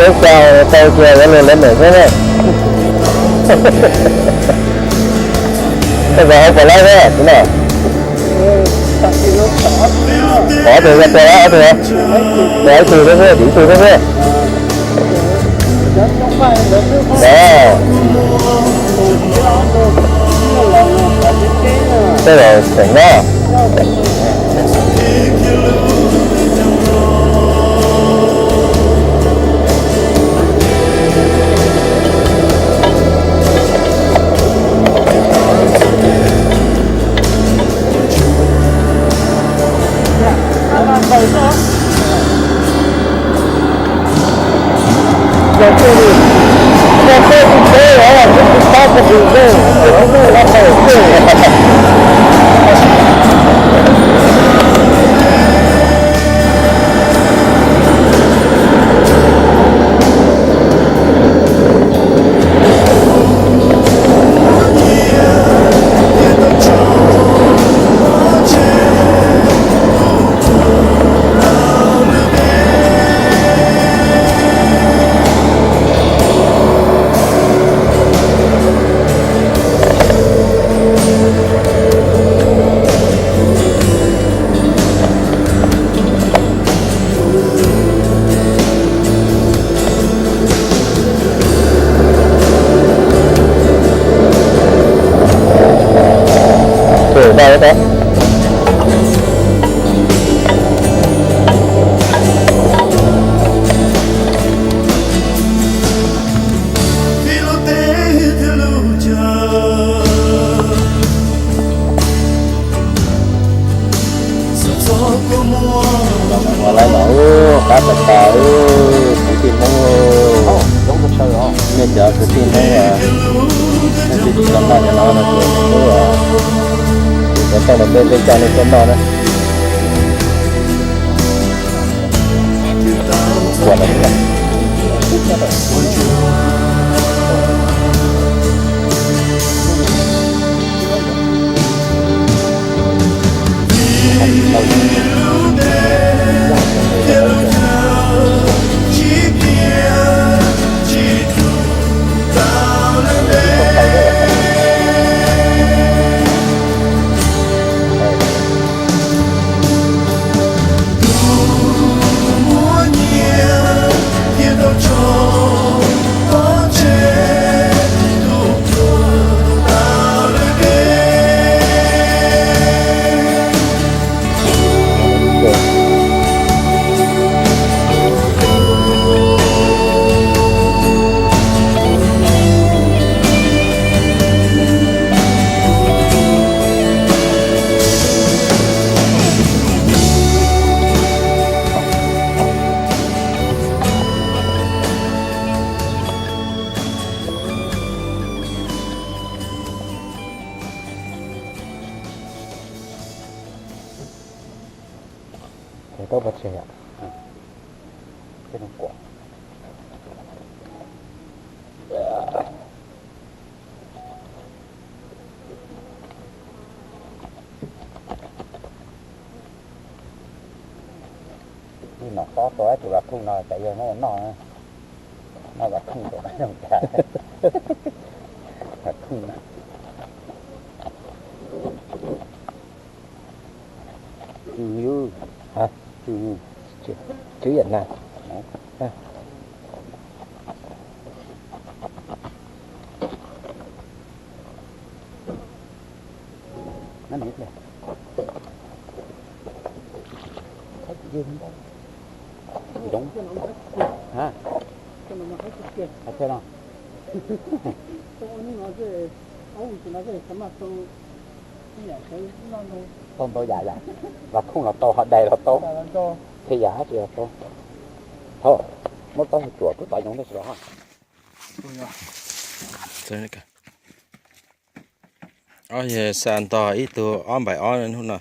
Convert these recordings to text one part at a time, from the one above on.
Peb xya tau kiag yuav luag lawv meem xwb na. Koj kom hauv pom lab thiab no. Ob tug yog tua ob tug, tua ib tug thiab xwb, dim ib tug thiab xwb. Tej zaum tseem na. Ua lawv los qab tas tas, kwv tij Hmoob, nej cov kwv tij Hmoob, nej tsis tau noj cov no no ces kuv, kuv cov toj los peb peb coj nej tuaj noj na. Tau pov tseg yom. Ib nom tob tau ib tug vas khooj no tas yog muab noj, noj vas khooj rau qab zoo tas. Vas khooj no. Tsw yus, tsw yus, tsw yam na. Zoov. Ha. Hais tias no. Tau ntau yam yom, vas khooj los tau, hos dais los tau, thiab yam dab tsi los tau. Thaum muab tau tsuam twb tau yoov tab sis los. Ob yawg xa ntog ib tug ob npaim ob hnub no.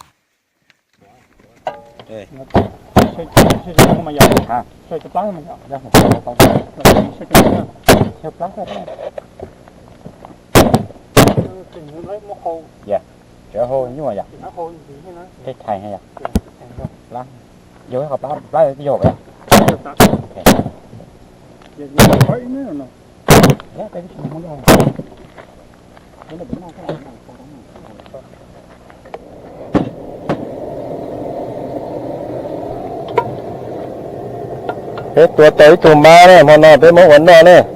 Tseem hau nyuaj yom, tej thais yom, plab, yog qhov plab, plab yog yom. Peb tua tau ib tug mab na, hmo no peb muab ua noj na.